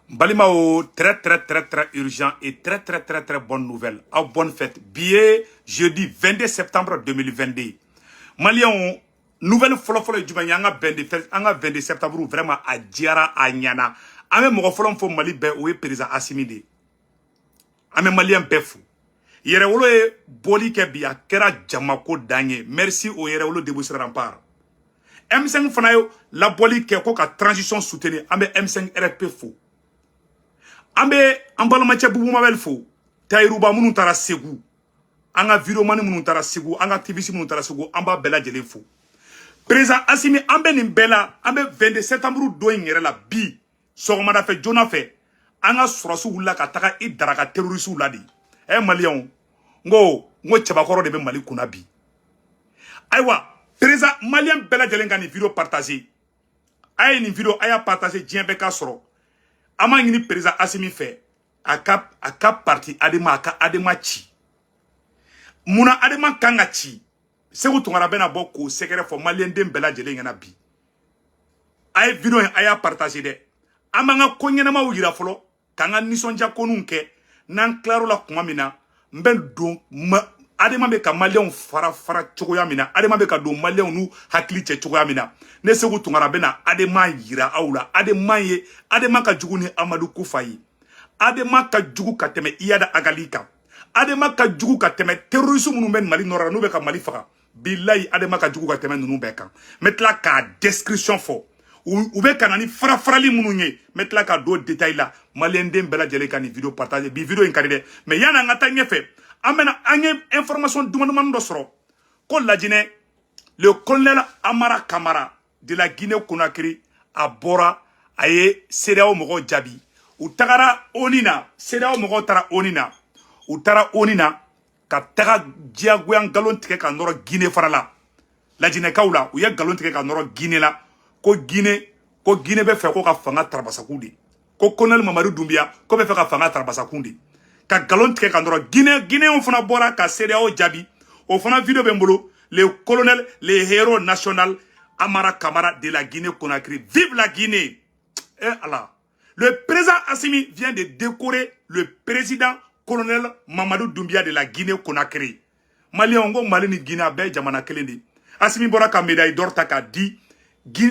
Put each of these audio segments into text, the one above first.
Balimaw, très très très très urgent et très très très très bonne nouvelle. Aw bonne fête. Bi ye jeudi 22 septembre 2022. Maliyɛnw, nouvelle fɔlɔ-fɔlɔ ye jumɛn ye? An ka 22, an ka 22 septembre, vraiment a diyara, a ɲɛna. An bɛ mɔgɔ fɔlɔ min fo Mali bɛɛ, o ye président Assimi de ye. An bɛ maliyɛn bɛɛ fo. Yɛrɛwolo ye bɔli kɛ bi, a kɛra jamako dan ye. Merci au Yɛrɛwolo Debout sur Rempart. M5 fana ye labɔli kɛ ko ka transition soutenir. An bɛ M5 RFP fo. An bɛ an balimacɛ Bubu Mabel fo. Tayiruba minnu taara Segu, an ka vidéoman minnu taara Segu, an ka activiste minnu taara Segu, an b'a bɛɛ lajɛlen fo. Président Assimi, an bɛ nin bɛɛ la, an bɛ 22 septembre don in yɛrɛ la bi, sɔgɔmada fɛ joona fɛ, an ka sɔrɔsiw wulila ka taga i daraka terroristew la de. Ɛ maliyɛnw, n ko cɛbakɔrɔ de bɛ Mali kunna bi. Ayiwa, président, maliyɛn bɛɛ lajɛlen ka nin vidéo partager. A ye nin vidéo, a y'a partager, diɲɛ bɛɛ ka sɔrɔ. An b'a ɲini président Assimi fɛ, a ka parti ADEMA, a ka ADEMA ci. Munna ADEMA kan ka ci? Segu Tunkara bɛna bɔ k'o sɛgɛrɛ fɔ maliyɛnden bɛɛ lajɛlen ɲɛna bi. A ye vidéo in, a y'a partager dɛ. An b'an ka ko ɲɛnamaw yira fɔlɔ, k'an ka nisɔndiya koninw kɛ. N'an tilar'o la tuma min na, n bɛ don ma ADEMA bɛ ka maliyɛnw fara fara cogoya min na, ADEMA bɛ ka don maliyɛnw n'u hakili cɛ cogoya min na. Ne Segu Tunkara bɛna ADEMA yira aw la. ADEMA ye, ADEMA ka jugu ni Amadu Kufa ye. ADEMA ka jugu ka tɛmɛ Iyad Ag Ghali kan. ADEMA ka jugu ka tɛmɛ terroriste minnu bɛ Mali nɔrɔ la, n'u bɛ ka Mali faga. Bilayi, ADEMA ka jugu ka tɛmɛ ninnu bɛɛ kan. N bɛ tila k'a description fɔ. U bɛ ka na ni fara farali minnu ye, n bɛ tila ka don détail la. Maliyɛnden bɛɛ lajɛlen ka nin vidéo partager. Bi vidéo in ka di dɛ. Mais yanni an ka taa ɲɛfɛ, an bɛna, an ye information duman duman dɔ sɔrɔ ko Lajinɛ, le colonel Amara Kamara de la Guinée Conakry, a bɔra, a ye CEDEAO mɔgɔw jaabi. U tagara ONU na, CEDEAO mɔgɔw taara ONU na, u taara ONU na ka taga diyagoya nkalon tigɛ ka nɔrɔ Guinée fara la. Lajinɛkaw la, u ye nkalon tigɛ ka nɔrɔ Guinée la ko Guinée bɛ fɛ ko ka fanga tarabasaku de, ko colonel Mamadu Dunbiya ko bɛ fɛ ka fanga tarabasakun de, ka nkalon tigɛ ka nɔrɔ Guinée. Guinéenw fana bɔra ka CEDEAO jaabi. O fana vidéo bɛ n bolo. Le colonel, le héros national Amara Kamara de la Guinée-Conakry. Vive la Guinée! Eh Allah! Le président Assimi vient de décorer le président colonel Mamadou Doumbia de la Guinée-Conakry. Malien, ko Mali ni Guinée a bɛɛ ye jamana kelen de ye. Assimi bɔra ka médaille d'or ta k'a di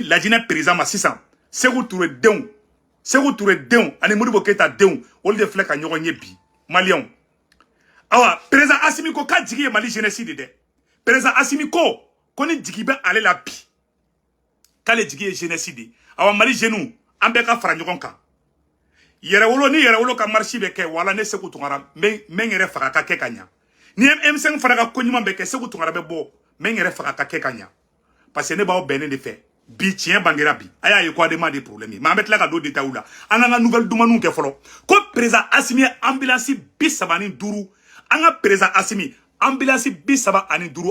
la Guinée président ma sisan. Sékou Touré denw, Sékou Touré denw ani Modibo Keïta denw, olu de filɛ ka ɲɔgɔn ye bi. Maliyɛnw, awa, président Assimi ko k'a jigi ye Mali jeunesse de dɛ. Président Assimi ko ni jigi bɛ ale la bi, k'ale jigi ye jeunesse de. Awa, Mali jeunes, an bɛɛ ka fara ɲɔgɔn kan. Yɛrɛwolo ni yɛrɛwolo ka marche bɛ kɛ wala, ne Segu Tunkara n bɛ n yɛrɛ faga ka kɛ ka ɲa. Ni M5 fana ka ko ɲuman bɛ kɛ, Segu Tunkara bɛ bɔ, n bɛ n yɛrɛ faga ka kɛ ka ɲa, parce que ne b'aw bɛnnen de fɛ. Bi tiɲɛ bangera bi, a y'a ye ko ADEMA de problème ye. Mais an bɛ tila ka don détail la. An k'an ka nouvelle dumaniw kɛ fɔlɔ. Ko président Assimi ye ambulance 35, an ka président Assimi, ambulance 35,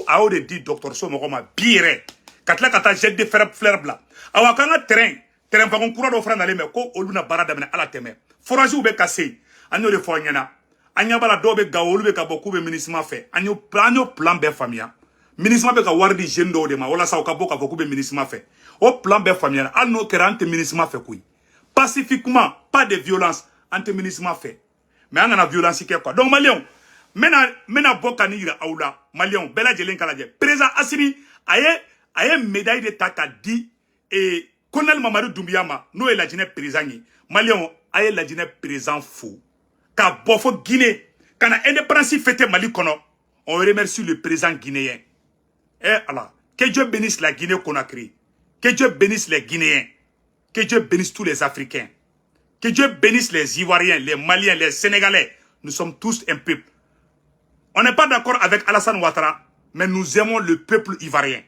a y'o de di dɔgɔtɔrɔso mɔgɔw ma bi yɛrɛ, ka tila ka taa jet de fleur bila. Awa, k'an ka terrain wagon kura dɔ fana nalen bɛ, ko olu bɛna baara daminɛ. Ala tɛmɛ, forage bɛ ka se. An y'o de fɔ aw ɲɛna. An ɲɛ b'a la, dɔw bɛ Gawo, olu bɛ ka bɔ k'u bɛ MINUSMA fɛ. An y'o plan bɛɛ faamuya. MINUSMA bɛ ka wari di jeune dɔw de ma walasa u ka bɔ k'a fɔ k'u bɛ MINUSMA fɛ. O plan bɛɛ faamuyara. Hali n'o kɛra, an tɛ MINUSMA fɛ koyi. Pacifiquement, pas de violence, an tɛ MINUSMA fɛ, mais an kana violence kɛ quoi. Donc maliyɛnw, n bɛna bɔ ka nin yira aw la. Maliyɛnw bɛɛ lajɛlen ka lajɛ, président Assimi a ye médaille de ta ka di colonel Mamadu Dunbiya ma, n'o ye Lajinɛ président ye. Maliyɛnw, a ye Lajinɛ président fo ka bɔ fo Guinée ka na indépendance fêter Mali kɔnɔ. On remercie le président guinéen. Eh Allah, que Dieu bénisse la Guinée-Conakry, que Dieu bénisse les Guinéens, que Dieu bénisse tous les Africains, que Dieu bénisse les Ivoiriens, les Maliens, les Sénégalais. Nous sommes tous un peuple. On n'est pas d'accord avec Alassane Ouattara, mais nous aimons le peuple ivoirien.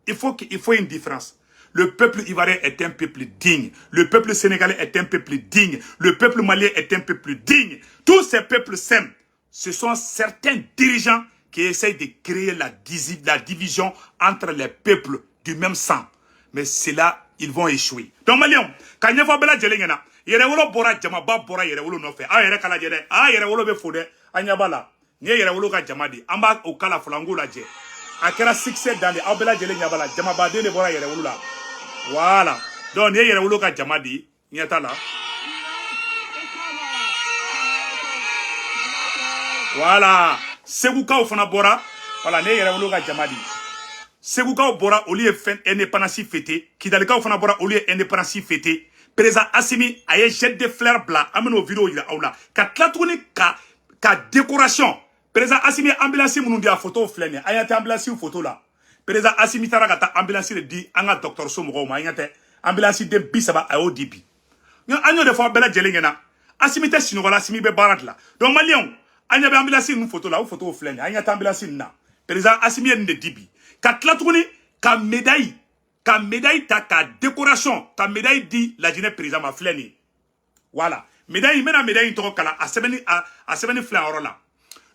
Il faut une différence. Le peuple ivoirien est un peuple digne. Le peuple sénégalais est un peuple digne. Le peuple malien est un peuple digne. Tous ces peuples s'aiment. Ce sont certains dirigeants qui essayent de créer la division entre les peuples du même sang. Mais c'est là, ils vont échouer. Donc, Maliens, quand il y a bɛɛ lajɛlen ɲɛna, yɛrɛwolo bɔra, jamaba bɔra yɛrɛwolo nɔfɛ. Aw yɛrɛ ka lajɛ dɛ. A yɛrɛwolo bɛ fo dɛ. An ɲɛ b'a la. Nin ye yɛrɛwolo ka jama de. An b'a o kala fɔlɔ, an k'o lajɛ. A kɛra succès dan de. Aw bɛɛ lajɛlen ɲɛ b'a la. Jamabaden de bɔra yɛrɛwolo la. Voilà. Donc nin ye yɛrɛwolo ka jama de ye. Ɲɛ t'a la. Voilà, Segukaw fana bɔra. Voilà, ne yɛrɛ wolo ka jama di. Segukaw bɔra, olu ye fɛn indépendance fêté. Kidalikaw fana bɔra, olu ye indépendance fêté. Président Assimi a ye jet de fleurs bila, an bɛn'o vidéo yira aw la. Ka tila tuguni ka décoration. Président Assimi ye ambulance minnu di, a photo filɛ nin ye. An ɲɛ tɛ ambulance photo la. Président Assimi taara ka taa ambulance de di an ka dɔgɔtɔrɔso mɔgɔw ma. An ɲɛ tɛ ambulance den 30, a y'o di bi. An y'o de fɔ aw bɛɛ lajɛlen ɲɛna. Assimi tɛ sunɔgɔ la, Assimi bɛ baara de la. Donc maliyɛnw, an ɲɛ bɛ ambulance ninnu photo la, o photo filɛ nin ye. An ɲɛ tɛ ambulance ninnu na. Président Assimi ye nin de di bi. Ka tila tuguni ka médaille ta, ka décoration, ka médaille di Lajinɛ président ma, filɛ nin ye. Voilà, médaille, n bɛna médaille in tɔgɔ kalan. A sɛbɛnni a sɛbɛnni filɛ a yɔrɔ la.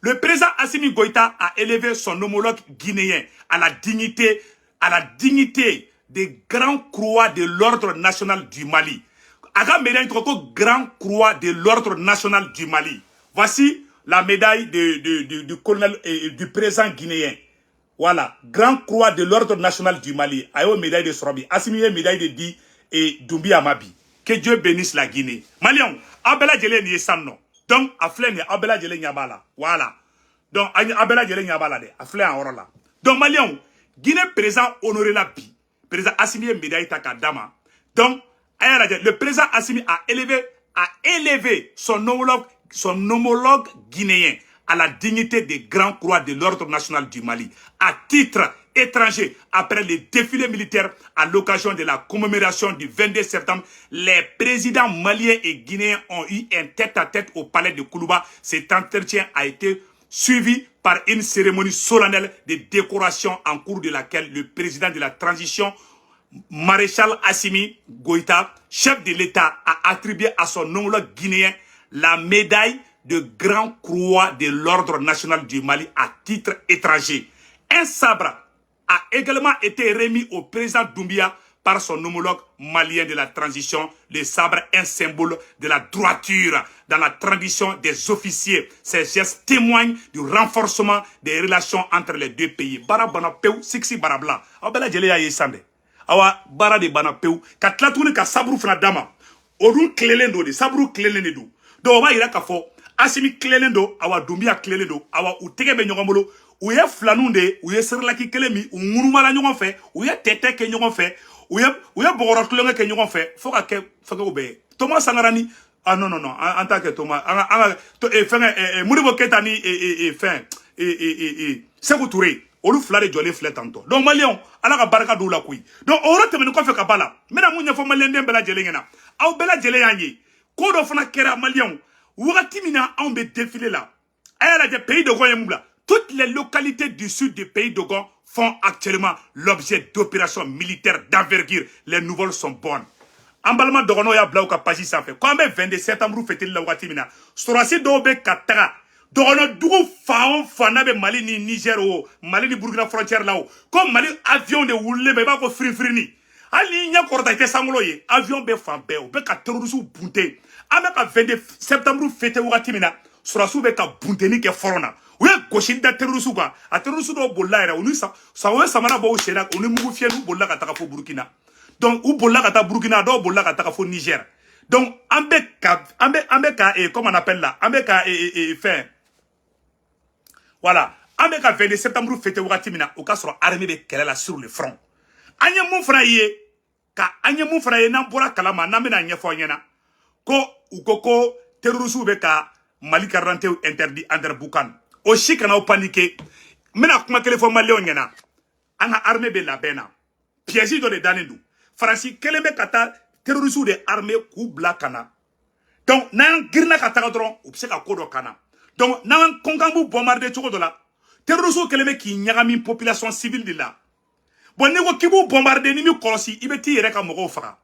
Le président Assimi Goïta a élevé son homologue guinéen à la dignité de Grand Croix de l'Ordre national du Mali. A ka médaille tɔgɔ ko Grand Croix de l'Ordre national du Mali. Voici la médaille du colonel du président guinéen. Voilà, Grand Croix de l'Ordre national du Mali. A y'o médaille de sɔrɔ bi. Assimi ye médaille de di et Doumbia ma bi. Que Dieu bénisse la Guinée. Maliens, aw bɛɛ lajɛlen nin ye sisan nɔ. Donc a filɛ nin ye, aw bɛɛ lajɛlen ɲɛ b'a la. Voilà. Donc aw bɛɛ lajɛlen ɲɛ b'a la dɛ. A filɛ yan yɔrɔ la. Donc Maliens, Guinée président honoré la bi. Président Assimi ye médaille ta k'a d'a ma. Donc a y'a lajɛ, le président Assimi a élevé son homologue guinéen à la dignité de Grand Croix de l'Ordre national du Mali à titre étranger après le défilé militaire à l'occasion de la commémoration du 22 septembre. Les présidents maliens et guinéens ont eu un tête-à-tête au palais de Koulouba. Cet entretien a été suivi par une cérémonie solennelle de décoration en cours de laquelle le président de la transition, Maréchal Assimi Goïta, chef de l'État, a attribué à son homologue guinéen la médaille de Grand Croix de l'Ordre national du Mali à titre étranger. Un sabre a également été remis au président Doumbia par son homologue malien de la transition. Le sabre, un symbole de la droiture dans la tradition des officiers. Ces gestes témoignent du renforcement des relations entre les deux pays. Bara bana pewu, siksi barabla. Aw bɛɛ lajɛlen y'a ye sisan dɛ. Awa, baara de banna pewu. Ka tila tuguni ka sabre fana d'a ma. O dun tilelen don de, sabre tilelen de don. Donc o b'a yira k'a fɔ Asimi tilelen don, awa Doumbia tilelen don, awa u tɛgɛ bɛ ɲɔgɔn bolo. U ye filaninw de ye, u ye serilaki kelen min, u ŋunumala ɲɔgɔn fɛ, u ye tɛtɛ kɛ ɲɔgɔn fɛ, u ye bɔgɔrɔ tulonkɛ kɛ ɲɔgɔn fɛ, fo ka kɛ fɛngɛw bɛɛ ye. Thomas Sankara ni, ah non non non, an t'a kɛ Thomas, an ka to fɛngɛ Modibo Keyita ni fɛn Sékou Touré, olu fila de jɔlen filɛ tantɔ. Donc maliyɛnw, Ala ka barika d'u la koyi. Donc o yɔrɔ tɛmɛnen kɔfɛ ka ba la, n bɛna mun ɲɛfɔ maliyɛnden bɛɛ lajɛlen ɲɛna? Aw bɛɛ lajɛlen y'an ye, ko dɔ fana kɛra maliyɛnw wagati min na anw bɛ défilé la. A y'a lajɛ, pays Dogon ye mun bila? Toutes les localités du sud du pays Dogon font actuellement l'objet d'opérations militaires d'envergure. Les nouvelles sont bonnes. An balima dɔgɔnɔw y'a bila u ka page sanfɛ ko an bɛ 22 septembre fêteli la wagati min na, sɔrɔdasi dɔw bɛ ka taga dɔgɔnɔ dugu fan o fan n'a bɛ Mali ni Niger o, Mali ni Burukina frontière la o, ko Mali avion de wulilen bɛ, i b'a ko firinfirini. Hali n'i ɲɛ kɔrɔta, i tɛ sankolo ye. Avion bɛ fan bɛɛ, u bɛ ka terroristes bunte. An bɛ ka 22 septembre fêter wagati min na, sɔrɔdasiw bɛ ka bunteni kɛ front na. U ye gosili da terroristes kan. A terroristes dɔw bolila yɛrɛ, u ni sa u ye samara bɔ u sen na, u ni mugu fiyɛ, u bolila ka taga fo Burukina. Donc u bolila ka taa Burukina, dɔw bolila ka taga fo Niger. Donc an bɛ ka comment on appelle là, an bɛ ka fɛn, voilà, an bɛ ka 22 septembre fêter wagati min na, o ka sɔrɔ armée bɛ kɛlɛ la sur le front. An ye mun fana ye ka an ye mun fana ye n'an bɔra kalama, n'an bɛna ɲɛfɔ aw ɲɛna, ko u ko ko terroristes bɛ ka Mali carte d'identité interdit Anderamboukane. O si kana aw paniquer. N bɛna kuma kelen fɔ maliyɛnw ɲɛna. An ka armée bɛ labɛn na, piège dɔ de dannen don. Faransi kelen bɛ ka taa terroristes de armée k'u bila ka na. Donc n'an girinna ka taga dɔrɔn, u bɛ se ka ko dɔ ka na. Donc n'an ko k'an b'u bombarder cogo dɔ la, terroristes kɛlen bɛ k'i ɲagami population civile de la. Bon, n'i ko k'i b'u bombarder, ni mi kɔlɔsi, i bɛ t'i yɛrɛ ka mɔgɔw faga.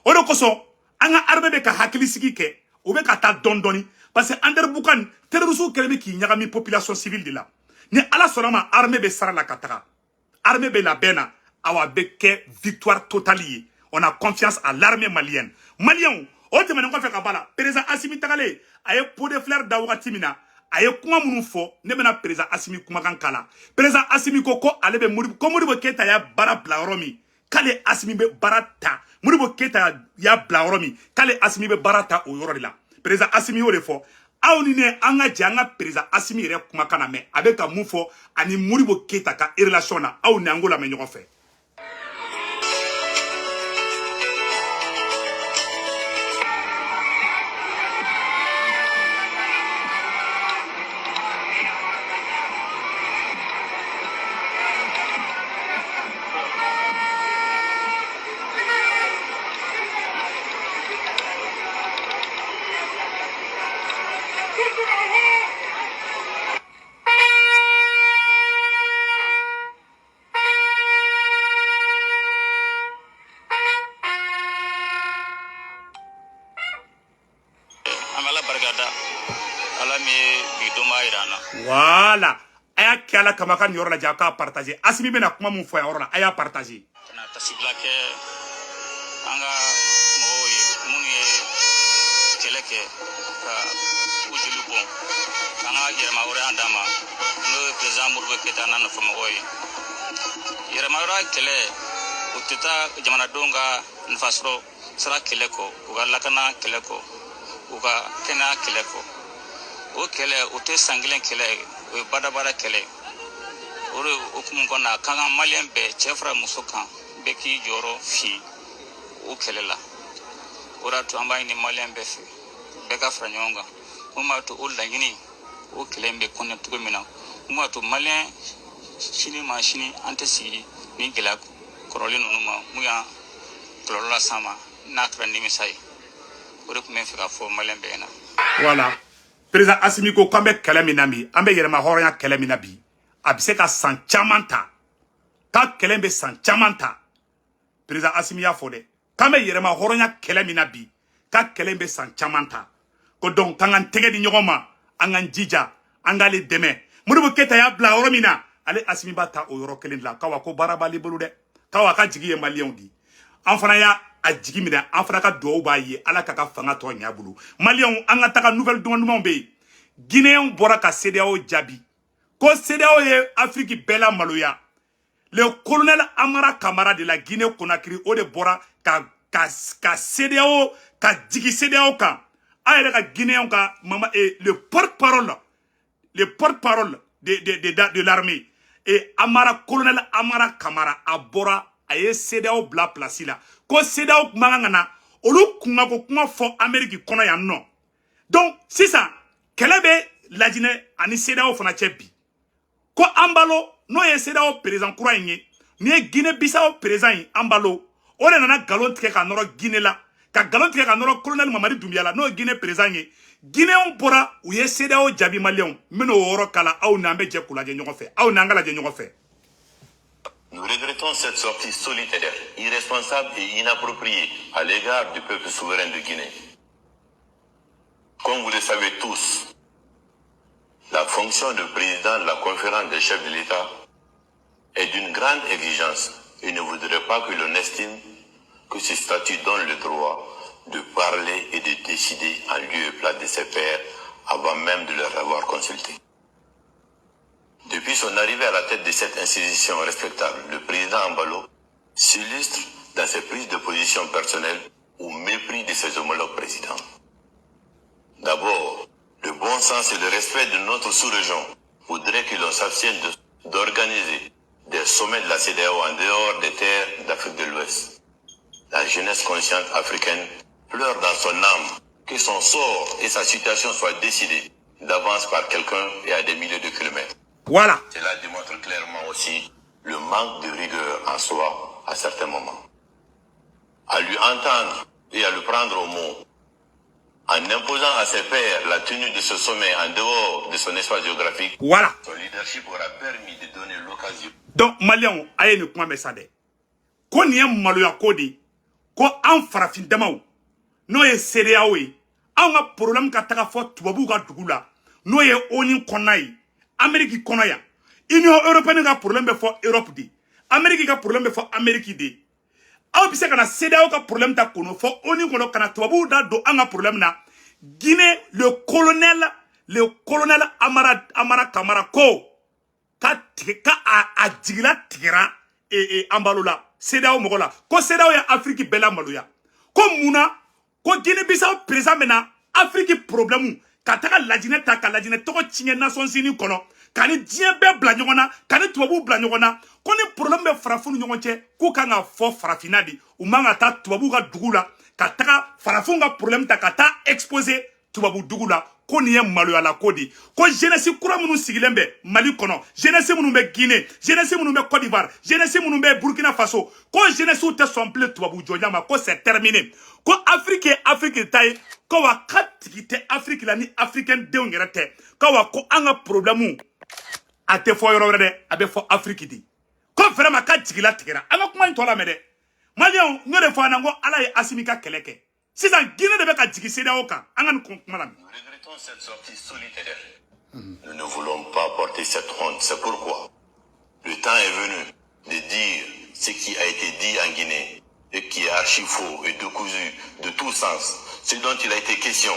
O de kosɔn an ka armée bɛ ka hakilisigi kɛ, u bɛ ka taa dɔɔni dɔɔni, parce que Anderamboukane, terroristes kɛlen bɛ k'i ɲagami population civile de la. Ni Ala sɔnna ma, armée bɛ sara la ka taga, armée bɛ labɛn na, awa bɛ kɛ victoire totale ye. On a confiance à l'armée malienne. Maliyɛnw, o tɛmɛnen kɔfɛ ka ba la, président Asimi tagalen, a ye pot de fleur da wagati min na, a ye kuma minnu fɔ, ne bɛna président Asimi kumakan kala. Président Asimi ko ko ale bɛ Modibo, ko Modibo Keyita y'a baara bila yɔrɔ min, k'ale Asimi bɛ baara ta. Modibo Keyita y'a bila yɔrɔ min, k'ale Asimi bɛ baara ta o yɔrɔ de la. Président Asimi y'o de fɔ. Aw ni ne an ka jɛ an ka président Assimi yɛrɛ kumakan na mɛn, a bɛ ka mun fɔ ani Modibo Keita ka relation na, aw ni an k'o lamɛn ɲɔgɔn fɛ. Voilà. A y'a kɛ Ala kama ka nin yɔrɔ lajɛ, a k'a partager. Assimi bɛna kuma mun fɔ yan yɔrɔ la, a y'a partager. Ka na tasibila kɛ an ka mɔgɔw ye minnu ye kɛlɛ kɛ ka u joli bɔn an ka yɛrɛmahɔrɔnya d'an ma, n'o ye président Modibo Keita n'a nɔfɛmɔgɔw ye. Yɛrɛmahɔrɔnya kɛlɛ, o tɛ taa jamanadenw ka nafasɔrɔ sira kɛlɛ kɔ, u ka lakana kɛlɛ kɔ, u ka kɛnɛya kɛlɛ kɔ. O kɛlɛ, o tɛ san kelen kɛlɛ, o ye badabada kɛlɛ. O de hukumu kɔnɔna, a ka kan maliyɛn bɛɛ, cɛ fara muso kan, bɛɛ k'i jɔyɔrɔ fi o kɛlɛ la. O de y'a to an b'a ɲini maliyɛn bɛɛ fɛ, bɛɛ ka fara ɲɔgɔn kan, mun b'a to o laɲini, o kɛlɛ in bɛ kɔnɛ cogo min na, mun b'a to maliyɛn sini ma sini an tɛ sigi ni gɛlɛya kɔrɔlen ninnu ma, mun y'an kɔlɔlɔ las'an ma n'a kɛra nimisa ye. O de tun bɛ n fɛ k'a fɔ maliyɛn bɛɛ ɲɛna. Voilà. Président Assimi ko k'an bɛ kɛlɛ min na bi, an bɛ yɛrɛma hɔrɔnya kɛlɛ min na bi, a bɛ se ka san caman ta, k'a kɛlɛ bɛ san caman ta. Président Assimi y'a fɔ dɛ, k'an bɛ yɛrɛma hɔrɔnya kɛlɛ min na bi, k'a kɛlɛ bɛ san caman ta. Ko donc k'an k'an tɛgɛ di ɲɔgɔn ma, an k'an jija, an k'ale dɛmɛ. Modibo Keita y'a bila yɔrɔ min na, ale Assimi b'a ta o yɔrɔ kelen de la. K'awa ko baara b'ale bolo dɛ, k'awa ka jigi ye maliyɛnw di. An fana y'a a jigi minɛ, an fana ka duwawu b'a ye, Ala k'a ka fanga tɔ ɲɛ a bolo. Maliyɛnw, an ka taga nouvelle duman dumanw bɛ yen. Guinéenw bɔra ka CEDEAO jaabi ko CEDEAO ye Afrique bɛɛ la maloya. Le colonel Amara Kamara de la Guinée Conakry, o de bɔra ka CEDEAO ka jigi CEDEAO kan. An yɛrɛ ka Guinéenw ka mama et le porte-parole de l'armée et Amara, colonel Amara Kamara, a bɔra a ye CEDEAO bila place la, ko CEDEAO kuma kan ka na olu kunkanko kuma fɔ Amérique kɔnɔ yan nɔ. Donc sisan kɛlɛ bɛ Lajinɛ ani CEDEAO fana cɛ bi, ko Embalo, n'o ye CEDEAO président kura in ye, ni ye Guinée Bissau président ye, Embalo, o de nana nkalon tigɛ ka nɔrɔ Guinée la, ka nkalon tigɛ ka nɔrɔ colonel Mamadi Doumbouya la, n'o ye Guinée président ye. Guinéenw bɔra, u ye CEDEAO jaabi. Maliyɛnw, n bɛn'o yɔrɔ kala, aw n'an bɛ jɛ k'u lajɛ ɲɔgɔn fɛ, aw n'an ka lajɛ ɲɔgɔn fɛ. Nous regrettons cette sortie solitaire, irresponsable et inappropriée à l'égard du peuple souverain de Guinée. Comme vous le savez tous, la fonction de président de la conférence des chefs de l'État est d'une grande exigence et ne voudrait pas que l'on estime que ce statut donne le droit de parler et de décider en lieu et place de ses pairs avant même de leur avoir consulté. Depuis son arrivée à la tête de cette institution respectable, le président Embalo s'illustre dans ses prises de position personnelles au mépris de ses homologues présidents. D'abord, le bon sens et le respect de notre sous-région voudraient que l'on s'abstienne d'organiser des sommets de la CEDEAO en dehors des terres d'Afrique de l'Ouest. La jeunesse consciente africaine pleure dans son âme que son sort et sa situation soient décidés d'avance par quelqu'un et à des milliers de kilomètres. Voilà. Cela démontre clairement aussi le manque de rigueur en soi à certains moments. À lui entendre et à le prendre au mot, en imposant à ses pairs la tenue de ce sommet en dehors de son espace géographique, Voilà. son leadership aura permis de donner l'occasion Donc maliyɛnw, a ye nin kuma mɛn sa dɛ, ko nin ye maloya ko de ye, ko an farafin damaw, n'o ye CEDEAO ye, anw ka problème ka taga fɔ tubabuw ka dugu la, n'o ye ONU kɔnɔna ye, Amérique kɔnɔ yan. Union européenne ka problème bɛ fɔ Europe de, Amérique ka problème bɛ fɔ Amérique de. Aw bɛ se ka na CEDEAO ka problème ta k'o fɔ ONU kɔnɔ, ka na tubabuw da don an ka problème na. Guinée, le colonel Amara Kamara ko ka tigɛ ka a jigila tigɛra e Embalo la, CEDEAO mɔgɔ la, ko CEDEAO ye Afrique bɛɛ la maloya, ko mun na ko Guinée Bissau président bɛ na Afrique problème Ka taga Lajinɛ ta ka Lajinɛ tɔgɔ tiɲɛ Nations Unies kɔnɔ, ka ni diɲɛ bɛɛ bila ɲɔgɔn na, ka ni tubabuw bila ɲɔgɔn na, ko ni problème bɛ farafinw ni ɲɔgɔn cɛ, k'u kan ka fɔ farafinna de. U man ka taa tubabuw ka dugu la ka taga farafinw ka problème ta ka taa exposer tubabu dugu la, ko nin ye maloyala ko de. Ko jeunesse kura minnu sigilen bɛ Mali kɔnɔ, jeunesse minnu bɛ Guinée, jeunesse minnu bɛ Côte d'Ivoire, jeunesse minnu bɛ Burkina Faso, ko jeunesse tɛ sɔn bilen tubabu jɔnya ma, ko c'est terminé, ko Afrique ye Afrique ta ye, ko wa ka tigi tɛ Afrique la ni africain denw yɛrɛ tɛ, ko wa ko an ka problème a tɛ fɔ yɔrɔ wɛrɛ dɛ, a bɛ fɔ Afrique de. Ko vraiment ka jigila tigɛra. An ka kuma in tɔ lamɛn dɛ. Maliyɛnw, n y'o de fɔ an na, n ko Ala ye Asimi ka kɛlɛ kɛ. Sisan Guinée de bɛ ka jigin CEDEAO kan. An ka nin kuma lamɛn. Nous regrettons cette sortie solitaire. Nous ne voulons pas porter cette honte. C'est pourquoi le temps est venu de dire ce qui a été dit en Guinée et qui est archi faux et décousu de tout sens. Ce dont il a été question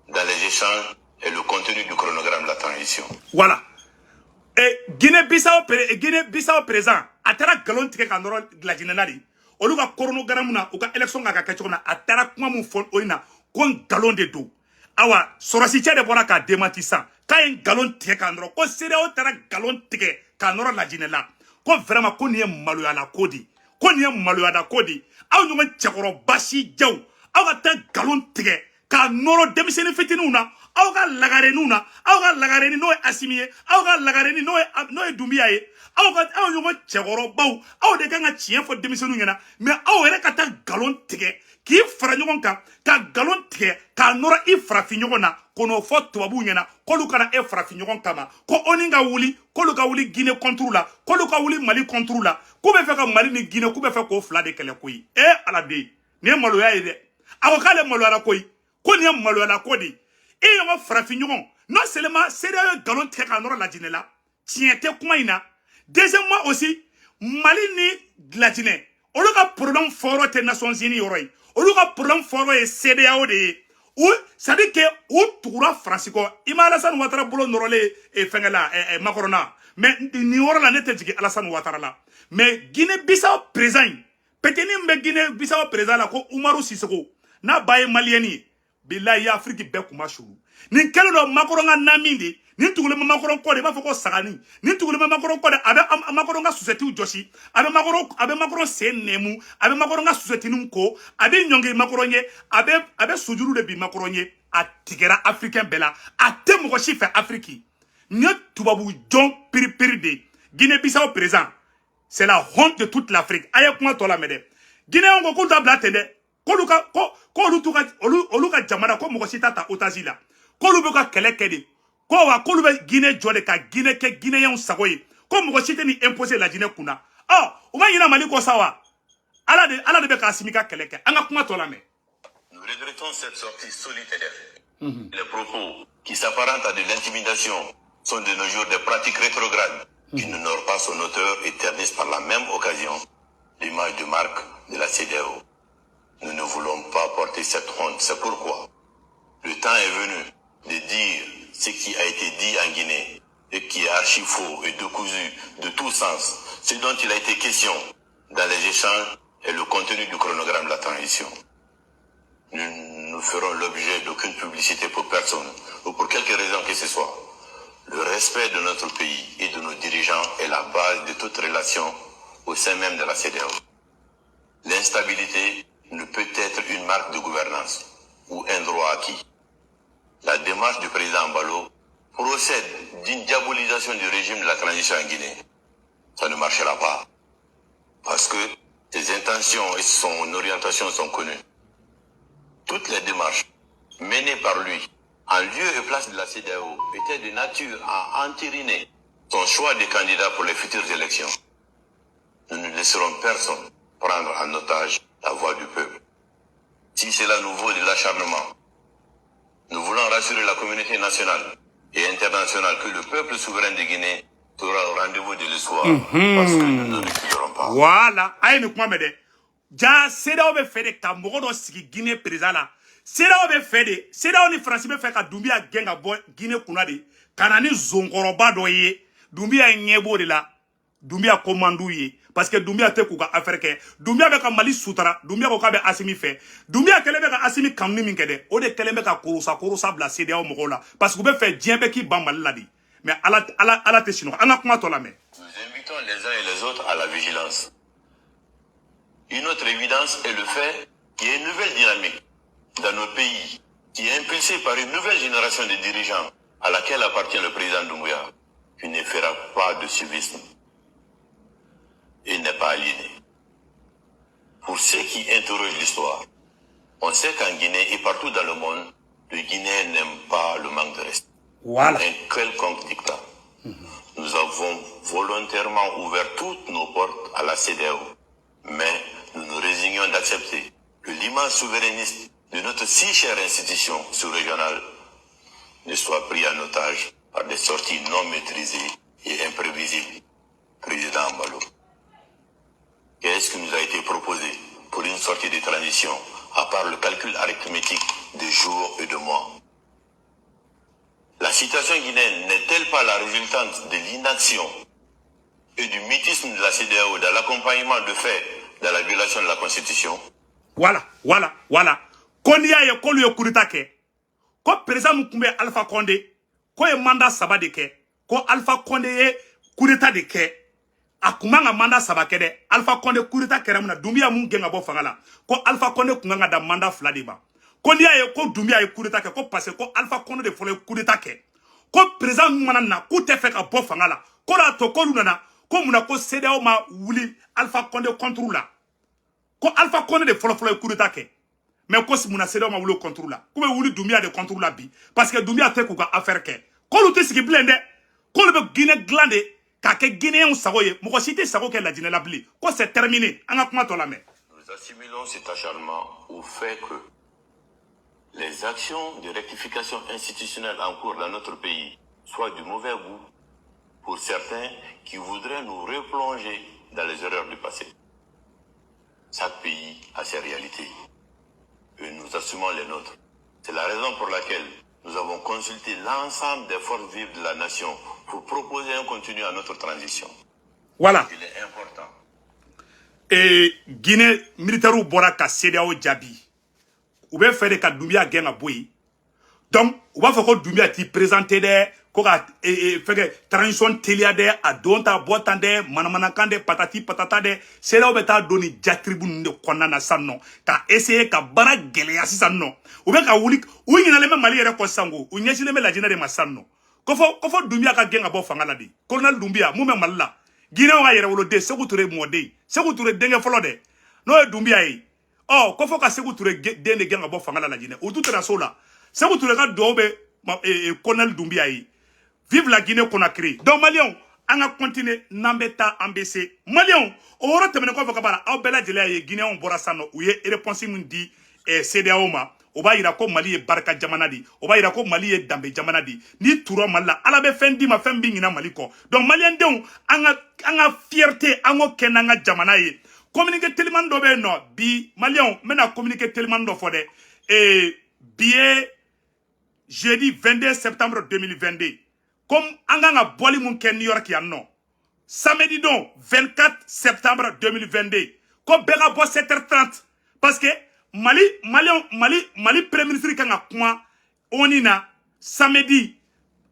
dans les échanges est le contenu du chronogramme de la transition. Voilà. Et Guinée Bissau président a taara nkalon tigɛ ka nɔrɔ Lajinɛ la de. Olu ka chronogramme na, u ka élection kan ka kɛ cogo min na, a taara kuma mun fɔ o in na ko nkalon de don. Awa, sɔrɔsicɛ de bɔra k'a démenti sisan k'a ye nkalon tigɛ ka nɔrɔ, ko CEDEAO taara nkalon tigɛ ka nɔrɔ Lajinɛ la, ko vraiment ko nin ye maloyala ko de, ko nin ye maloyala ko de. Aw ɲɔgɔn cɛkɔrɔba si jaw, aw ka taa nkalon tigɛ k'a nɔrɔ denmisɛnnin fitininw na, aw ka lagareninw na, aw ka lagarenin n'o ye Asimi ye, aw ka lagarenin n'o ye Dunbiya ye, aw ka aw ɲɔgɔn cɛkɔrɔbaw, aw de kan ka tiɲɛ fɔ denmisɛnninw ɲɛna, mais aw yɛrɛ ka taa nkalon tigɛ k'i fara ɲɔgɔn kan ka nkalon tigɛ k'a nɔrɔ i farafin ɲɔgɔn na, ko n'o fɔ tubabuw ɲɛna k'olu kana e farafin ɲɔgɔn kama, ko ONU ka wuli, k'olu ka wuli Guinée contre la, k'olu ka wuli Mali contre la, k'u bɛ fɛ ka Mali ni Guinée, k'u bɛ fɛ k'o fila de kɛlɛ koyi. E Ala de, nin ye maloya ye dɛ. A ko k'ale maloyara koyi, ko nin ye maloyala ko de. E ɲɔgɔn farafin ɲɔgɔn, non seulement CEDEAO ye nkalon tigɛ k'a nɔrɔ Lajinɛ la, tiɲɛ tɛ kuma in na. Deuxièmement aussi, Mali ni Lajinɛ, olu ka problème fɔyɔrɔ tɛ Nations Unies yɔrɔ ye, olu ka problème fɔyɔrɔ ye CEDEAO de ye. U, c'est à dire que u tugura Faransi kɔ. I ma Alassane Ouattara bolo nɔrɔlen ye fɛnkɛ la Macron na, mais nin yɔrɔ la ne tɛ jigin Alassane Ouattara la. Mais Guinée Bissau président in, petini min bɛ Guinée Bissau président la, ko Umaru Sissoco, n'a ba ye maliyɛni ye, bilayi, Afiriki bɛɛ kuma suru. Nin kɛlen don Macron ka nami de. Nin tugulen bɛ Macron kɔ de, i b'a fɔ ko sagani. Nin tugulen bɛ Macron kɔ de, a bɛ Macron ka sucettew jɔsi, a bɛ Macron sen nɛmu, a bɛ Macron ka sucetteninw ko, a bɛ ɲɔngiri Macron ye, a bɛ sojuru de bi Macron ye. A tigɛra africain bɛɛ la, a tɛ mɔgɔ si fɛ Afiriki. Nin ye tubabu jɔn piripiri de. Guinée Bissau président, c'est la honte de toute l'Afrique. A ye kuma tɔ lamɛn dɛ. Guinéen ko k'olu t'a bila ten dɛ, k'olu ka ko k'olu t'u ka olu ka jamana, ko mɔgɔ si t'a ta otage la, k'olu bɛ ka kɛlɛ kɛ de, ko wa k'olu bɛ Guinée jɔ de ka Guinée kɛ Guinéenw sago ye, ko mɔgɔ si tɛ nin imposer Lajinɛ kunna. Ɔ, u ma ɲinɛ Mali kɔ sa wa? Ala de bɛ k'Asimi ka kɛlɛ kɛ. An ka kuma tɔ lamɛn. Nous regrettons cette sortie solitaire. Les propos qui s'apparentent à de l'intimidation sont de nos jours des pratiques rétrogrades qui n'honorent pas son auteur et ternissent par la même occasion l'image de marque de la CEDEAO. Nous ne voulons pas porter cette honte. C'est pourquoi le temps est venu de dire ce qui a été dit en Guinée et qui est archi faux et décousu de tout sens. Ce dont il a été question dans les échanges est le contenu du chronogramme de la transition. Nous ne ferons l'objet d'aucune publicité pour personne ou pour quelque raison que ce soit. Le respect de notre pays et de nos dirigeants est la base de toute relation au sein même de la CEDEAO. L'instabilité ne peut être une marque de gouvernance ou un droit acquis. La démarche du président Embalo procède d'une diabolisation du régime de la transition en Guinée. Ça ne marchera pas. Parce que ses intentions et son orientation sont connues. Toutes les démarches menées par lui en lieu et place de la CEDEAO étaient de nature à entériner son choix de candidat pour les futures élections. Nous ne laisserons personne prendre en otage la voix du peuple. Si cela nous vaut de l'acharnement, nous voulons rassurer la communauté nationale et internationale que le peuple souverain de Guinée sera au rendez-vous de l'histoire parce que nous ne reculerons pas. Voilà, a ye nin kuma mɛn dɛ. Ja, CEDEAO bɛ fɛ de ka mɔgɔ dɔ sigi Guinée président la. CEDEAO bɛ fɛ de, CEDEAO ni Faransi bɛ fɛ ka Dunbiya gɛn ka bɔ Guinée kunna de, ka na ni zonkɔrɔba dɔ ye. Dunbiya ɲɛ b'o de la. Dunbiya ko man d'u ye. Parce que Doumbia tɛ k'u ka affaire kɛ. Doumbia bɛ ka Mali sutara. Doumbia ko k'a bɛ Asimi fɛ. Doumbia kɛlen bɛ ka Asimi kanu min kɛ dɛ, o de kɛlen bɛ ka korosa korosa bila CEDEAO mɔgɔw la, parce que u bɛ fɛ diɲɛ bɛɛ k'i ban Mali la de. Mais Ala, Ala, Ala tɛ sunɔgɔ. An ka kuma tɔ lamɛn. Nous invitons les uns et les autres à la vigilance. Une autre évidence est le fait qu'il y ait une nouvelle dynamique dans nos pays qui est impulsée par une nouvelle génération de dirigeants à laquelle appartient le président Doumbouya, qui ne fera pas de civisme et n'est pas aliéné. Pour ceux qui interrogent l'histoire, on sait qu'en Guinée et partout dans le monde, le Guinéen n'aime pas le manque de respect. Voilà. Un quelconque dictat. Nous avons volontairement ouvert toutes nos portes à la CEDEAO, mais nous nous résignons d'accepter que l'image souverainiste de notre si chère institution sous-régionale ne soit prise en otage par des sorties non maîtrisées et imprévisibles. Président Embalo, qu'est-ce qui nous a été proposé pour une sortie de transition, à part le calcul arithmétique de jours et de mois? La situation guinéenne n'est-elle pas la résultante de l'inaction et du mutisme de la CEDEAO dans l'accompagnement de faits dans la violation de la Constitution? Voilà. Ko n'i y'a ye k'olu ye coup d'état kɛ, ko président min tun bɛ, Alpha Condé, ko ye mandat 3 de kɛ, ko Alpha Condé ye coup d'état de kɛ. A kun man ka mandat 3 kɛ dɛ. Alpha Condé, coup d'état kɛra mun na? Doumbouya mun gɛn ka bɔ fanga la, ko Alpha Condé kun kan ka da mandat 2 de ma. Ko n'i y'a ye ko Doumbouya ye coup d'état kɛ, ko parce que ko Alpha Condé de fɔlɔ ye coup d'état kɛ, ko président min mana na, k'u tɛ fɛ ka bɔ fanga la, ko l'a to k'olu nana, ko munna ko CEDEAO ma wuli Alpha Condé contre la? Ko Alpha Condé de fɔlɔ fɔlɔ ye coup d'état kɛ, mais ko munna CEDEAO ma wuli o contre la? K'u bɛ wuli Doumbouya de contre la bi, parce que Doumbouya tɛ k'u ka affaire kɛ. K'olu tɛ sigi bilen dɛ, k'olu bɛ Guinée dilan de k'a kɛ Guinéenw sago ye. Mɔgɔ si tɛ sago kɛ Lajinɛ la bilen, ko c'est terminé. An ka kuma tɔ lamɛn. Nous assimilons cet acharnement au fait que les actions de rectification institutionnelle en cours dans notre pays soient du mauvais goût pour certains qui voudraient nous replonger dans les erreurs du passé. Chaque pays a ses réalités et nous assumons les nôtres. C'est la raison pour laquelle nous avons consulté l'ensemble des forces vives de la nation pour proposer un contenu à notre transition. Voilà. Il est important Et Guinée militaire bɔra ka CEDEAO jaabi. U bɛ fɛ de ka Doumbouya gɛn ka bɔ yen. Donc u b'a fɔ ko Doumbouya t'i présenté dɛ, ko ka fɛnkɛ transition teliya dɛ, a don ta bɔ tan dɛ, manamanakan dɛ, patati patata dɛ. CEDEAO bɛ taa don nin jatiribu ninnu de kɔnɔna na sisan nɔ, ka essayer ka baara gɛlɛya sisan nɔ. U bɛ ka wuli, u ɲinalen bɛ Mali yɛrɛ kɔ sisan, ko u ɲɛsinnen bɛ Lajinɛ de ma sisan nɔ. Ko fɔ Doumbouya ka gɛn ka bɔ fanga la de. Colonel Doumbouya mun bɛ Mali la, Guinéenw ka yɛrɛwoloden, Sékou Touré mɔden, Sékou Touré denkɛ fɔlɔ dɛ, n'o ye Doumbouya ye. Ɔ ko fɔ ka Sékou Touré den de gɛn ka bɔ fanga la Lajinɛ. U t'u tɛna s'o la. Sékou Touré ka duwawu bɛ colonel Doumbouya ye. Vive la Guinée Conakry. Donc Maliens, an ka continuer, n'an bɛ taa, an bɛ se. Maliens, o yɔrɔ tɛmɛnen kɔfɛ ka baara, aw bɛɛ lajɛlen y'a ye, Guinéenw bɔra sisan nɔ, u ye réponse min di CEDEAO ma, o b'a yira ko Mali ye barika jamana de, o b'a yira ko Mali ye danbe jamana de. N'i tura Mali la, Ala bɛ fɛn d'i ma, fɛn b'i ɲina Mali kɔ. Donc Malien denw, an ka fierté, an k'o kɛ n'an ka jamana ye. Communiqué teliman dɔ bɛ yen nɔ bi. Malienw, n bɛna communiqué teliman dɔ fɔ dɛ. Bi ye jeudi 22 septembre 2022. Comme an kan ka bɔli mun kɛ New York yan nɔ samedi don 24 septembre 2022, ko bɛɛ ka bɔ 7h30, parce que Mali Mali Mali Mali premier ministre kan ka kuma ONU na samedi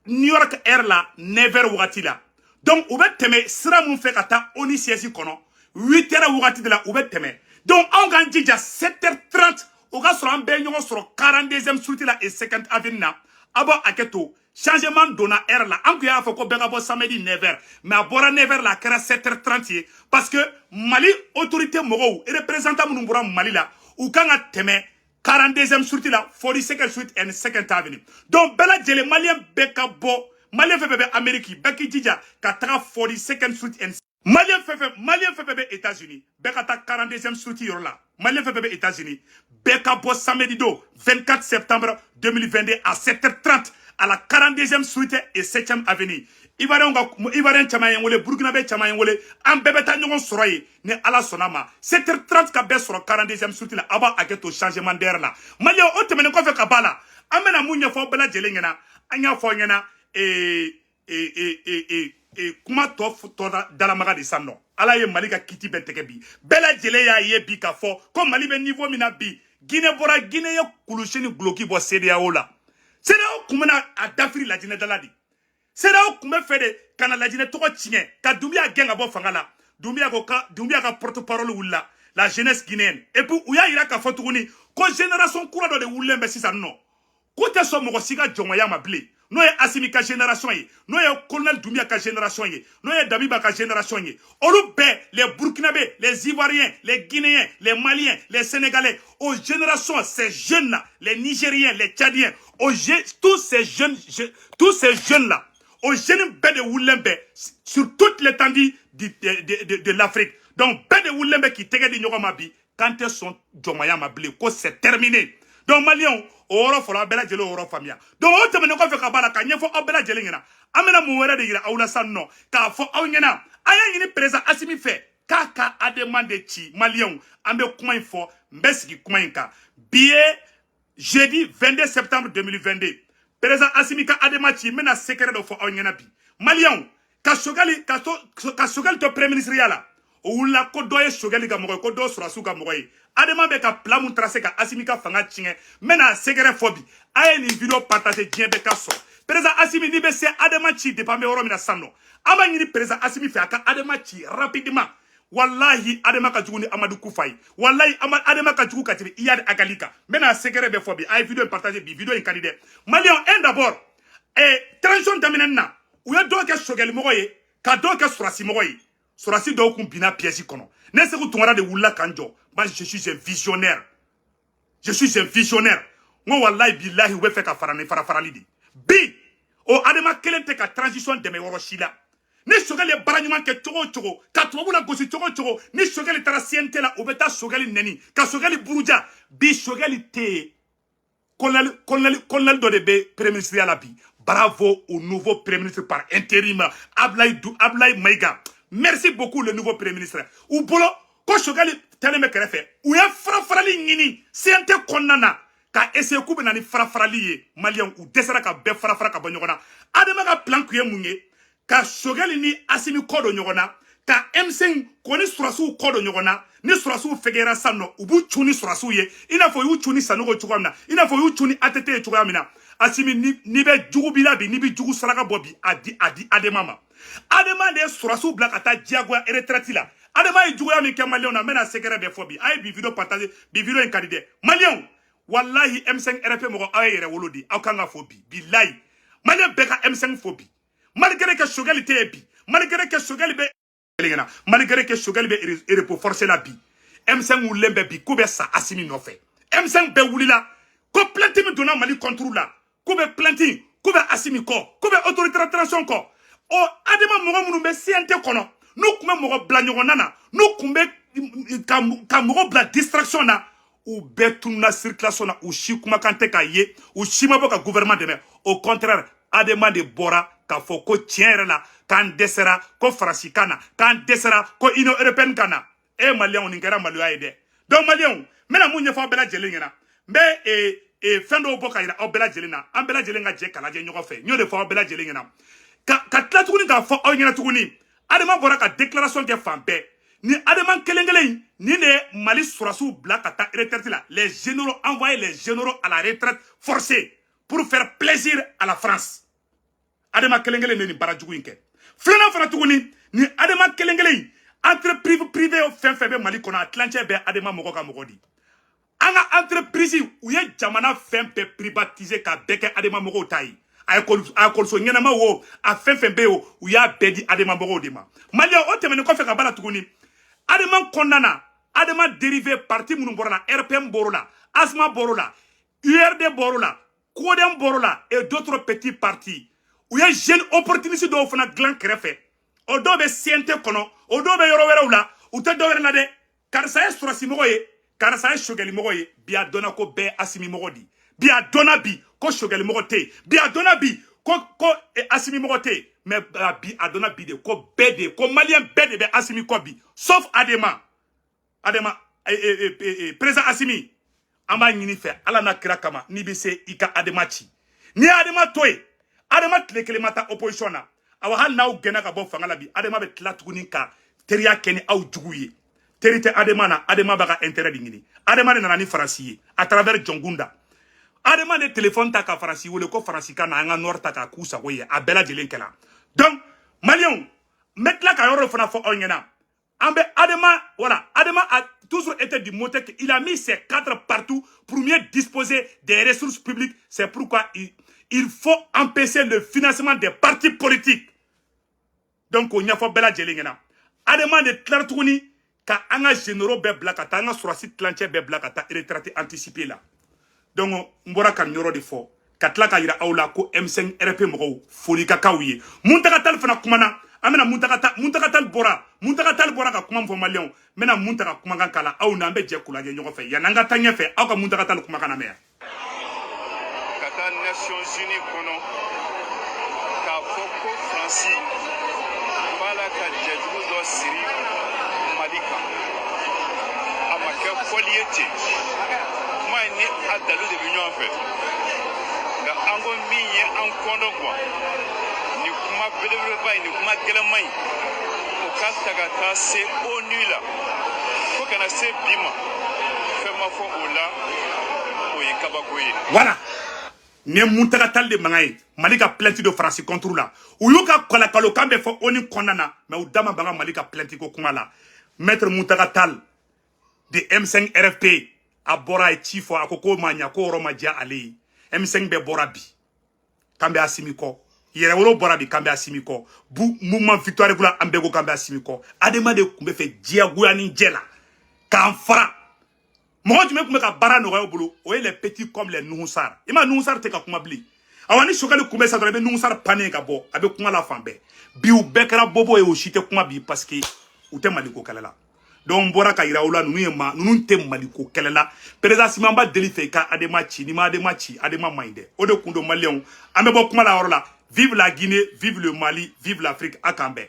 New York heure la, 9h wagati la. Donc u bɛ tɛmɛ sira mun fɛ ka taa ONU siège kɔnɔ, 8h wagati de la u bɛ tɛmɛ. Donc anw k'an jija, 7h30 o ka sɔrɔ an bɛɛ ye ɲɔgɔn sɔrɔ 42e street la et 50 avenue na. A b'a hakɛ to, changement donna heure la. An tun y'a fɔ ko bɛɛ ka bɔ samedi 9h, mais a bɔra 9h la, a kɛra 7h30 ye, parce que Mali autorité mɔgɔw, représentant minnu bɔra Mali la, u kan ka tɛmɛ 42e street la, 42nd street and 2nd avenue. Donc bɛɛ lajɛlen, Malien bɛɛ ka bɔ, Malien fɛn fɛn bɛ Amérique, bɛɛ k'i jija ka taga 42nd street and Malien fɛn fɛn, Malien fɛn fɛn bɛ États-Unis, bɛɛ ka taa 42e street yɔrɔ la. Malien fɛn fɛn bɛ États-Unis, bɛɛ ka bɔ samedi don 24 septembre 2022 à 7h30 à la 42e street et 7e avenue. Ivoirien ka, Ivoirien caman ye n wele, Burkinabé caman ye n wele, an bɛɛ bɛ taa ɲɔgɔn sɔrɔ yen ni Ala sɔnna ma. 7h30 ka bɛɛ sɔrɔ 42e street la. Aw b'a hakɛ to changement d'heure la. Malien, o tɛmɛnen kɔfɛ ka ba la, an bɛna mun ɲɛfɔ bɛɛ lajɛlen ɲɛna? An y'a fɔ aw ɲɛna, ee ee ee ee ee kuma tɔ tɔ dalamaga de sisan nɔ. Ala ye Mali ka kiti bɛɛ tɛgɛ bi. Bɛɛ lajɛlen y'a ye bi k'a fɔ ko Mali bɛ niveau min na bi. Guinée bɔra, Guinée ye kulusi ni guloki bɔ CEDEAO la. CEDEAO kun bɛna a dafiri Lajinɛ dala de. CEDEAO kun bɛ fɛ de ka na Lajinɛ tɔgɔ tiɲɛ, ka Doumbouya gɛn ka bɔ fanga la. Doumbouya ko ka Doumbouya ka porte parole wulila, la jeunesse guinéenne. Et puis u y'a yira k'a fɔ tuguni ko génération kura dɔ de wulilen bɛ sisan nɔ, ko tɛ sɔn mɔgɔ si ka jɔnmaya ma bilen, n'o ye Asimi ka génération ye, n'o ye colonel Doumbouya ka génération ye, n'o ye Damiba ka génération ye. Olu bɛɛ, les Burkinabés, les Ivoiriens, les Guinéens, les Maliens, les Sénégalais, aux générations, ces jeunes là, les Nigériens, les Tchadiens, aux tous ces jeunes, tous ces jeunes là, aux jeunes bɛɛ de wulilen bɛ sur toute l'étendue de l'Afrique. Donc bɛɛ de wulilen bɛ k'i tɛgɛ di ɲɔgɔn ma bi k'an tɛ sɔn jɔnmaya ma bilen, ko c'est terminé. Donc Maliyɛnw, o yɔrɔ fɔlɔ, aw bɛɛ lajɛlen o yɔrɔ faamuya. Donc o tɛmɛnen kɔfɛ ka b'a la, ka ɲɛfɔ aw bɛɛ lajɛlen ɲɛna, an bɛna mun wɛrɛ de yira aw la sisan nɔ k'a fɔ aw ɲɛna? An y'a ɲini président Asimi fɛ k'a ka ADEMA de ci. Maliyɛnw, an bɛ kuma in fɔ, n bɛ sigi kuma in kan. Bi ye jeudi 22 septembre 2022. Président Asimi ka ADEMA ci, n bɛna secret dɔ fɔ aw ɲɛna bi. Maliyɛnw, ka Choguel ka to, ka Choguel to premier ministre ya la, o wulila ko dɔ ye Choguel ka mɔgɔ ye, ko dɔ sɔrɔsiw ka mɔgɔ ye. ADEMA bɛ ka plan mun tracé ka Asimi ka fanga tiɲɛ, n bɛna secret fɔ bi. A ye nin vidéo partager, diɲɛ bɛɛ ka sɔrɔ. Président Asimi, n'i bɛ se, ADEMA ci. Depuis an bɛ yɔrɔ min na sisan nɔ, an b'a ɲini président Asimi fɛ a ka ADEMA ci rapidement. Wallahi, ADEMA ka jugu ni Amadu Kufa ye. Wallahi, ADEMA ka jugu ka tɛmɛ Iyad Ag Ghali kan. N bɛna secret bɛɛ fɔ bi. A ye vidéo in partager, bi vidéo in ka di dɛ. Maliyɛnw, un d'abord, transition daminɛ na, u ye dɔw kɛ Choguel mɔgɔ ye, ka dɔw kɛ sɔrɔsi mɔgɔ ye. Sɔrɔsi dɔw kun binna piège kɔnɔ. Ne Segu Tunkara de wulila k'an jɔ. Moi, je suis un visionnaire, je suis un visionnaire. N ko wallahi bilahi, u bɛ fɛ ka fara ni fara farali de bi. O ADEMA kelen tɛ ka transition dɛmɛ yɔrɔ si la. Ni Choguel ye baara ɲuman kɛ cogo o cogo, ka tubabu la gosi cogo o cogo, ni Choguel taara CNT la, u bɛ taa Choguel nɛni, ka Choguel buruja. Bi Choguel tɛ yen, colonel dɔ de bɛ premier ministre la bi. Bravo au nouveau premier ministre par intérim, Ablaye Maïga. Merci beaucoup, le nouveau premier ministre. U bolo ko Choguel tɛlen bɛ kɛrɛfɛ, u ye fara farali ɲini CNT kɔnɔna na ka essayer k'u bɛ na ni fara farali ye. Maliyɛnw, u dɛsɛra ka bɛɛ fara fara ka bɔ ɲɔgɔn na. ADEMA ka plan kun ye mun ye? Ka Choguel ni Asimi kɔ don ɲɔgɔn na, ka M5 ko ni surasiw kɔ don ɲɔgɔn na. Ni surasiw fɛgɛra sisan nɔ, u b'u cun ni surasiw ye, i n'a fɔ u y'u cun ni Sanogo cogoya min na, i n'a fɔ u y'u cun ni ATT ye cogoya min na. Asimi, n'i bɛ jugu b'i la bi, n'i bɛ jugu saraka bɔ bi, a di ADEMA ma. ADEMA de ye surasiw bila ka taa diyagoya retraite la. ADEMA ye juguya min kɛ Maliyɛnw na, n bɛna secret bɛɛ fɔ bi. A ye bi vidéo partager, bi vidéo in ka di dɛ. Maliyɛnw, wallahi, M5 RP mɔgɔ, aw ye yɛrɛ wolo di, aw kan ka fo bi. Bilayi, Maliyɛn bɛɛ ka M5 fo bi, malgré que Choguel tɛ yen bi, malgré que Choguel bɛ ɲɛna, malgré que Choguel bɛ repos forcé la bi. M5 wulilen bɛ bi k'u bɛ sa Asimi nɔfɛ. M5 bɛɛ wulila ko plainte min donna Mali contre la, k'u bɛ plainte, k'u bɛ Asimi kɔ, k'u bɛ autorité de transition kɔ. O ADEMA mɔgɔ minnu bɛ CNT kɔnɔ, n'u tun bɛ mɔgɔ bila ɲɔgɔn na, n'u tun bɛ ka mɔgɔ bila distraction na, u bɛɛ tununa circulation na. U si kumakan tɛ k'a ye, u si ma bɔ ka gouvernement dɛmɛ. Au contraire, ADEMA de bɔra k'a fɔ ko tiɲɛ yɛrɛ la, k'an dɛsɛra, ko Faransi ka na, k'an dɛsɛra, ko Union européenne ka na. E Maliyɛnw, nin kɛra maloya ye dɛ. Donc Maliyɛnw, n bɛna mun ɲɛfɔ aw bɛɛ lajɛlen ɲɛna? N bɛ fɛn dɔw bɔ ka yira aw bɛɛ lajɛlen na, an bɛɛ lajɛlen ka jɛ k'a lajɛ ɲɔgɔn fɛ. N y'o de fɔ aw bɛɛ lajɛlen ɲɛna. Ka tila tuguni k'a fɔ aw ɲɛna tuguni, ADEMA bɔra ka déclaration kɛ fan bɛɛ. Ni ADEMA kelen kelen in, nin de ye Mali sɔrɔsiw bila ka taa retraite la, les généraux, envoyer les généraux à la retraite forcée pour faire plaisir à la France. ADEMA kelen kelen de nin baara jugu in kɛ. Filanan fana tuguni, ni ADEMA kelen kelen in, entreprise privée fɛn fɛn bɛ Mali kɔnɔ, a tilancɛ bɛɛ ADEMA mɔgɔ ka mɔgɔ di. An ka entreprise, u ye jamana fɛn bɛɛ privatiser k'a bɛɛ kɛ ADEMA mɔgɔw ta ye. A ekɔliso ɲɛnama wo, a fɛn fɛn bɛ yen o, u y'a bɛɛ di ADEMA mɔgɔw de ma. Maliyɛn, o tɛmɛnen kɔfɛ ka ba la tuguni, ADEMA kɔnɔna na, ADEMA dérivé parti minnu bɔra la, RPM bɔr'o la, ASMA bɔr'o la, URD bɔr'o la, CODEM bɔr'o la et d'autres petits partis. U ye jeune opportuniste dɔw fana dilan kɛrɛfɛ. O dɔw bɛ CNT kɔnɔ, o dɔw bɛ yɔrɔ wɛrɛw la. U tɛ dɔwɛrɛ la dɛ, karisa ye sɔrɔsi mɔgɔ ye, karisa ye Choguel mɔgɔ ye. Bi a dɔnna ko bɛɛ Asimi mɔgɔ di. Bi a dɔnna bi ko Choguel mɔgɔ tɛ yen. Bi a dɔnna bi ko Asimi mɔgɔ tɛ yen. Mais bi a dɔnna bi de ko bɛɛ de, ko Maliyɛn bɛɛ de bɛ Asimi kɔ bi, sauf ADEMA. ADEMA, président Asimi, an b'a ɲini fɛ, Ala n'a kira kama, n'i bɛ se, i ka ADEMA ci. N'i ye ADEMA to yen, ADEMA tile kelen ma taa opposition na. Awa, hali n'aw gɛnna ka bɔ fanga la bi, ADEMA bɛ tila tuguni ka Teriya kɛ ni aw jugu ye. Teri tɛ Adema na, Adema b'a ka intérêt de ɲini. Adema de nana ni Faransi ye à travers Dioncounda. Adema de téléphone ta ka Faransi wele ko Faransi ka na an ka nord ta k'a k'u sago ye. A bɛɛ lajɛlen kɛla. Donc Maliyɛnw, n bɛ tila ka yɔrɔ dɔ fana fɔ aw ɲɛna. An bɛ Adema, voilà, Adema a toujours été du monté, il a mis ses cadres partout pour mieux disposer des ressources publiques. C'est pourquoi il faut empêcher le financement des partis politiques. Donc o ɲɛfɔ bɛɛ lajɛlen ɲɛna. Adema de tilara tuguni ka an ka généraux bɛɛ bila ka taa, an ka sɔrɔsi tilancɛ bɛɛ bila ka taa retraite anticipée la. Donc n bɔra ka nin yɔrɔ de fɔ ka tila ka yira aw la ko M5 RP mɔgɔw, foli ka k'aw ye. Mountaga Tall fana kumana. An bɛna Mountaga Tall, Mountaga Tall bɔra, Mountaga Tall bɔra ka kuma min fɔ, Maliyɛnw, n bɛna Mountaga kumakan k'a la. Aw n'an bɛ jɛ k'u lajɛ ɲɔgɔn fɛ. Yanni an ka taa ɲɛfɛ, aw ka Mountaga Tall kumakan lamɛn. Ka taa Nations Unies kɔnɔ k'a fɔ ko Faransi b'a la ka jɛjugu dɔ siri Mali kan, a ma kɛ fɔli ye ten. Kuma in ni a dalu de bɛ ɲɔgɔn fɛ. Nka an ko min ye an kɔndɔ kuwa, nin kuma belebeleba in, nin kuma gɛlɛnman in, o ka ta ka taa se ONU la fo kana se bi ma, fɛn ma fɔ o la, o ye kabako ye. Voilà, nin ye Mountaga Tall de mankan ye. Mali ka plainte de Faransi contre la, u y'u ka kalakalokan bɛɛ fɔ ONU kɔnɔna na, mais u da ma baga Mali ka plainte ko kuma la. Maître Mountaga Tall de M5 RFP, a bɔra, a ye ci fɔ, a ko k'o ma ɲa, ko yɔrɔ ma diya ale ye. M5 bɛɛ bɔra bi k'an bɛ Assimi kɔ. Yɛrɛwolo bɔra bi k'an bɛ Assimi kɔ. Bu mouvement Victoire Kula, an bɛɛ ko k'an bɛ Assimi kɔ. Adema de tun bɛ fɛ diyagoya ni jɛ la k'an fara. Mɔgɔ jumɛn tun bɛ ka baara nɔgɔya u bolo? O ye les petits comme les Nouhoum Sarr. I ma Nouhoum Sarr tɛ ka kuma bilen. Awa, ni Choguel kun bɛ sa dɔrɔn, i bɛ Nouhoum Sarr pannen ka bɔ, a bɛ kuma la fan bɛɛ. Bi u bɛɛ kɛra bobo ye, o si tɛ kuma bi, parce que u tɛ Maliko kɛlɛ la. Donc n bɔra ka yira aw la, ninnu ye ma, ninnu tɛ Maliko kɛlɛ la. Président Assimi, an b'a deli fɛ i ka Adema ci. N'i ma Adema ci, Adema man ɲi dɛ. O de kun don. Maliyɛnw, an bɛ bɔ kuma la yɔrɔ la. Vive la Guinée, vive le Mali, vive l'Afrique. A k'an bɛn.